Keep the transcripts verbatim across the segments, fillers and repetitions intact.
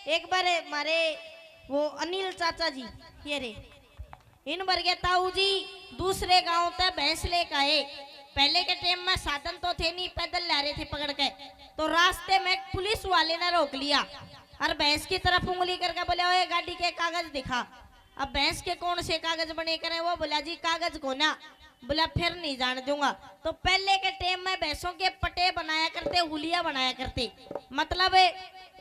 एक बार हमारे वो अनिल चाचा जी, ये रे, इन वर्गे ताऊ जी दूसरे गांव तै भैंस लेकर आए। पहले के टाइम में साधन तो थे नहीं, पैदल ला रहे थे पकड़ के। तो रास्ते में एक पुलिस वाले ने रोक लिया और भैंस की तरफ उंगली करके बोले, "ओए, गाड़ी के कागज दिखा।" अब भैंस के कौन से कागज बने करें? वो बोला, "जी, कागज कोना।" बोला, "फिर नहीं जान दूंगा।" तो पहले के टाइम में भैंसों के पटे बनाया करते, हुलिया बनाया करते, मतलब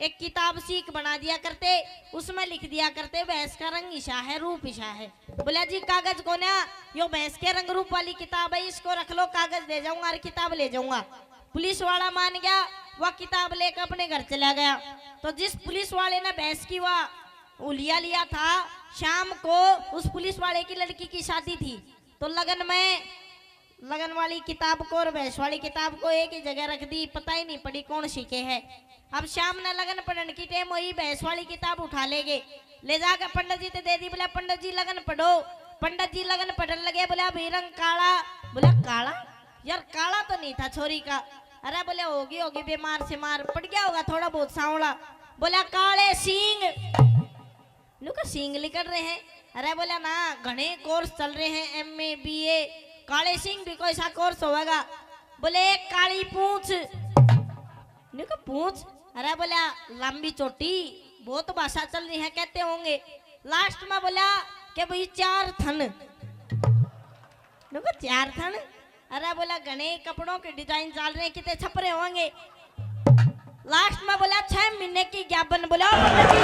एक किताब सीख बना दिया करते, उसमें लिख दिया करते, "भैंस का रंग इशा है, रूप इशा है।" बोला, "जी, कागज कोना, यो भैंस के रंग रूप वाली किताब है, इसको रख लो, कागज दे जाऊंगा और किताब ले जाऊंगा।" पुलिस वाला मान गया, वह किताब लेकर अपने घर चला गया। तो जिस पुलिस वाले ने भैंस की वह हुलिया लिया था, शाम को उस पुलिस वाले की लड़की की शादी थी। तो लगन में, लगन वाली किताब को और भैंस वाली किताब को एक ही जगह रख दी, पता ही नहीं पड़ी कौन सी के है। अब शाम ने लगन पढ़न की टाइम हुई, भैंस वाली किताब उठा ले गए, ले जाकर पंडित जी ते दे दी। बोला, "पंडित जी, लगन पढ़ो।" पंडित जी लगन पढ़न लगे। बोला, "भाई, रंग काला।" बोला, "काला? यार, काला तो नहीं था छोरी का।" अरे बोले, "होगी, होगी, बीमार सीमार पड़ गया होगा थोड़ा बहुत सांवला।" बोला, "काले सींग।" न्यू का सींग लिकड़ रहे हैं। अरे बोला, "ना, घणे कोर्स चल रहे हैं, एमए, बीए।" काले सिंह भी कोई सा कोर्स होगा? बोले, "काली पूंछ।" न्यू का पूंछ? अरे बोला, "लंबी चोटी।" बहुत भाषा चल रही है, कहते होंगे। लास्ट में बोला कि भाई, "चार थन।" न्यू का, "चार थन?" अरे बोला, "घणे कपड़ों के डिजाइन चल रहे हैं, कितने छप रहे होंगे।" लास्ट में बोला, "छह महीने की ज्ञापन।" बोला, "ओ पंडित जी।"